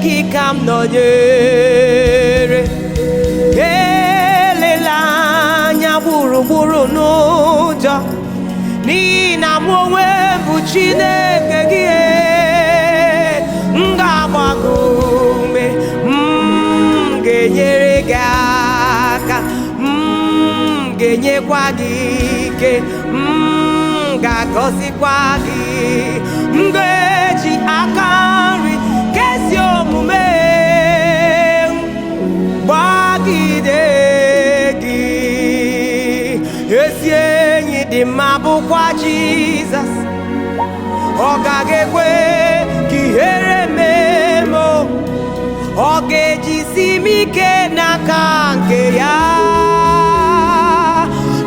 gị ka m nọnyere. Elela anya gburugburu n'ụjọ, n'ihi na mụ onwe m bụ Chineke gị. M ga-agba gị ume, m ga-enyere gị aka, m ga-enyekwa gị ike, m ga-agọzikwa gị. M ga-eji aka nri nke ezi omume gbagide gị. Ezi enyi dị mma bụkwa Jizọs, ọ gaghị ekwe ka ihere mee m o. Ọ ga-ejisi m ike n'aka nke ya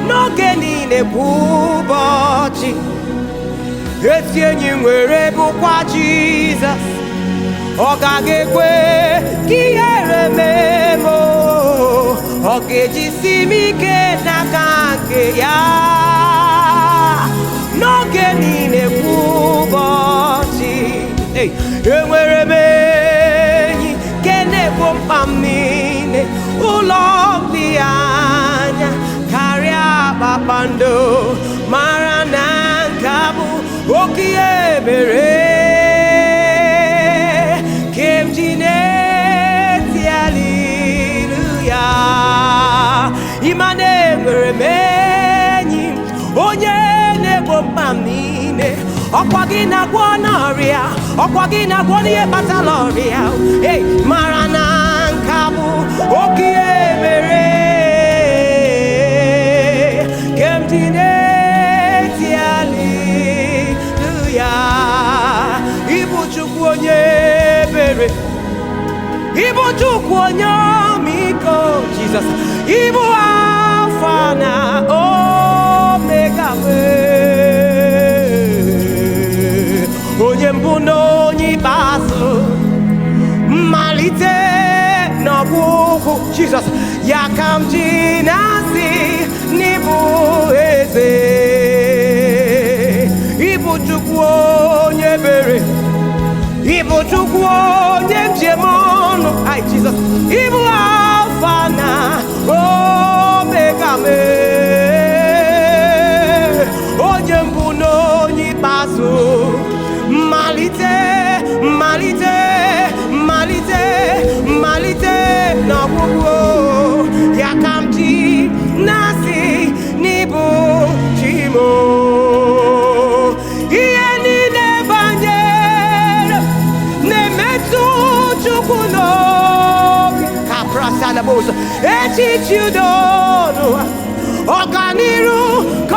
n'oge niile kwa ụbọchị. Ezi enyi nwere bụkwa Jizọs, ọ gaghị ekwe ka ihere mee m o. Ọ ga-ejisi m ike n'aka nke ya n'oge niile kwa ụbọchị. Hey, enwere m enyi nke na-egbo mkpa m niile, ụlọ m dị anya karịa kpakpando. Mara na nke a bụ oke ihe mere ke m ji na-eti haleluya. Ịma na enwere m enyi onye na-egbo mkpa m niile. Ọkwa gị na-agwọ n'ọrịa, ọkwa gị na-agwọ n'ihe kpatara ọrịa. Ei, mara na nke a bụ oke ihe mere ke m ji na-eti haleluya. Ịbụ Chukwu onye ebere, ịbụ Chukwu onye ọmịiko, Jizọs, ịbụ Alfa na Omega mee, onye mbụ na onye ikpeazụ, mmalite n'ọgwụgwụ. Jizọs, ya ka m ji na-asị n'ịbụ eze. Ịbụ Chukwu onye ebere, ịbụ Chukwu onye njem ọnụ. Ai, Jizọs, ịbụ Alfa na Omega mee, onye mbụ na onye ikpeazụ, mmalite, mmalite, mmalite, mmalite n'ọgwụgwụ. Ya ka m ji na-asị n'ịbụ Chi m o. Ihe niile banyere na-emetụ Chukwu n'obi ka prasalabos echiche udo n'ụwa, ọganiru ka